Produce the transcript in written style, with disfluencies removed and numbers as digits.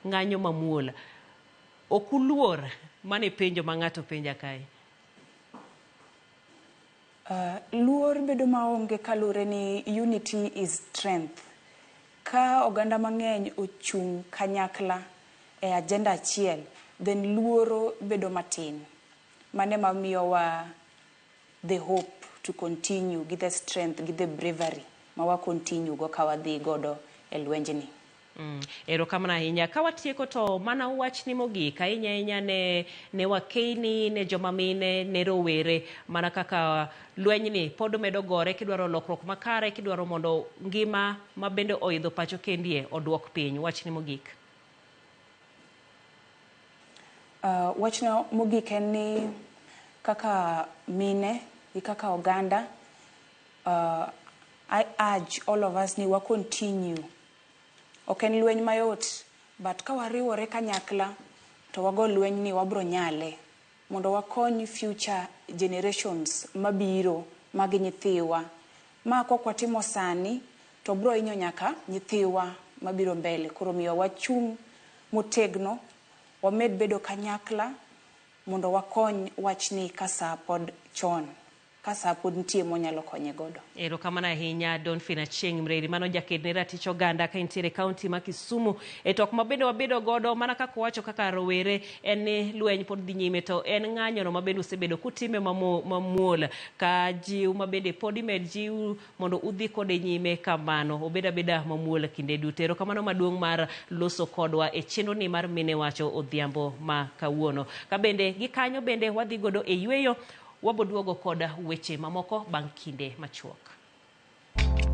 Ng'anyo mamuol. Ok uluor? Mano e penjo ma ng'ato penja kae. Luor bedo maonge kaluwore ni unity is strength. Ka oganda mang'eny ochung' kanyakla e agenda achiel, then luoro bedo matin. Mano ema miyowa the hope to continue gi the strength gi the bravery ma wa continue go ka wadhi godo e lwenjni. Erokamano ahinya. Ka watieko to mana wachni mogik ahinya ahinya ne ne wakeyni, ne joma mine, ne rowere mana kaka lwenyni pod medo gore kidwaro lokruok makare, kidwaro mondo ngima ma bende oidho pacho kendie oduok piny. Wachni mogik. Wachna mogik en ni kaka mine gi kaka oganda I urge all of us ni wa continue. Ok en lweny mayot but ka wariwore kanyakla to wago lweny ni wabro nyale mondo wakony future generations mabiro mag nyithiwa. Ma kok watimo sani to bro hinyo nyaka nyithiwa mabiro mbele. Koro omiyo wachung' motegno, wamed bedo kanyakla mondo wakony wachni ka saa pod chon. Ka saa pod nitie mwanyalo konye godo. Erokamano ahinya Donfin Achieng' Mreri, mano jaked ne ratich oganda ka intiere e kaunti ma Kisumu. E twak ma bende wabedo godo mana kaka owacho kaka rowere en ni lweny pod dhi nyime to en ng'anyono ma bende usebedo kutime mamuol ka jiw ma bende pod imed jiw mondo udhi kode nyime kamano. Obed abeda mamuol kinde duto. Erokamano maduong' mar loso kodwa e chenro ni mar Mine Wacho odhiambo ma kawuono. Ka bende gi kanyo bende wadhi godo e yueyo. Waboduogo kod weche mamoko bang' kinde machuok.